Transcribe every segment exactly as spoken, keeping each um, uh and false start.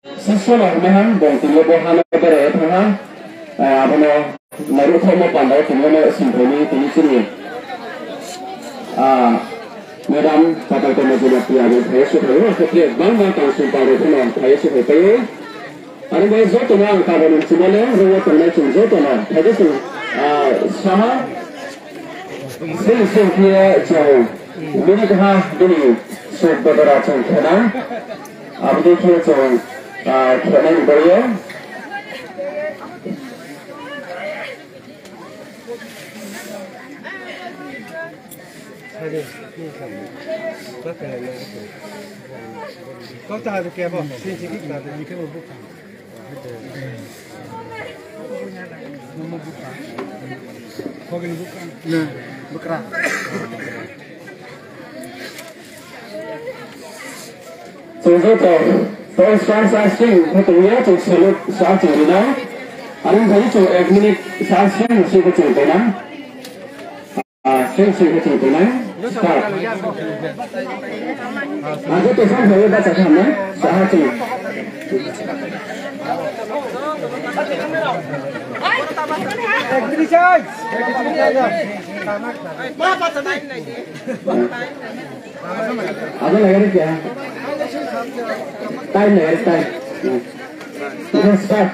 Siswano hwnwi han bong tini bo hano berai thangha, ah, abono nairukthokma pandao tini ano singkhaini tini chini, ah, madam Patal Toma Jinapriya abo phaiya suphaiwi, hwnkhe bangma tang sung parwi phano phaiya suphai paio. Ani bai jotono ang kabani chimale rungwi tongnai chwng jotono phaikhe chwng, ah, saha sini sini khe chwng bini kaha bini suk bedora chwng khena. Aboni khe chwng, ah, khenai ni bagwi. Chwng joto, tei sa sa sing khe tongya, chwng salute sa chwng rinai. Ani thani chwng ek minute sa sing sing khe chwng tongnai. Ah, sing sing khe chwng tongnai. Start. Ang khe tei sa thangwi bacha khamnai. Saha chwng. Ek minute. Abo lagar kya? Time lagar, time. Hmm. Start.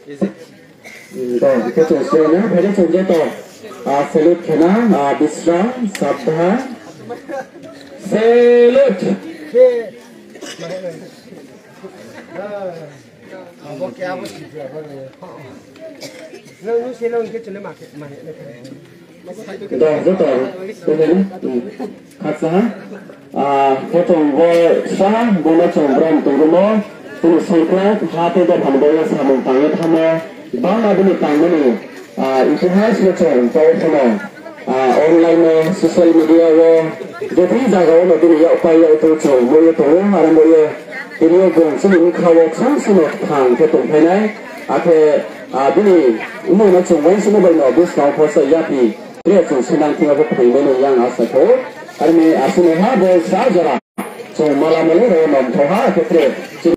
Is it? Hmm, to, hwnkhe chwng swrwngno, phaidi chwng joto, ah, salute khena, ah, Bisram, Sabha, salute! Abo khe abo sijak, abo le. Nwng, nwng se nwng khe chwngno ma khe, ma khe, ma khe. Dong joto, tongwi, hmm, khaksa ha. Ah, khe chwng bo sa, bono chwng brom tongwimo, chwng songkla, ha tei dophani bagwi samung tangwi thangma, bangma bini tangmani, ah, itihas no chwng tongwi phano, ah, online o, social media o, jephru jaga o no bini yakpai yak tong chwng nugwi tongo, aro nugwi tini o bwrwng chini bwkha o khang sino thang khe tongphainai, akhe, ah, bini bumung no chwng uansukma bai no bwskang o khorsa yaphi. Tere chwng sinang thwiya bo phwrwngmani yang asa kho. Aroni aswk ha bo sa jora. Chwng mala mali ro nom thoha khe tere.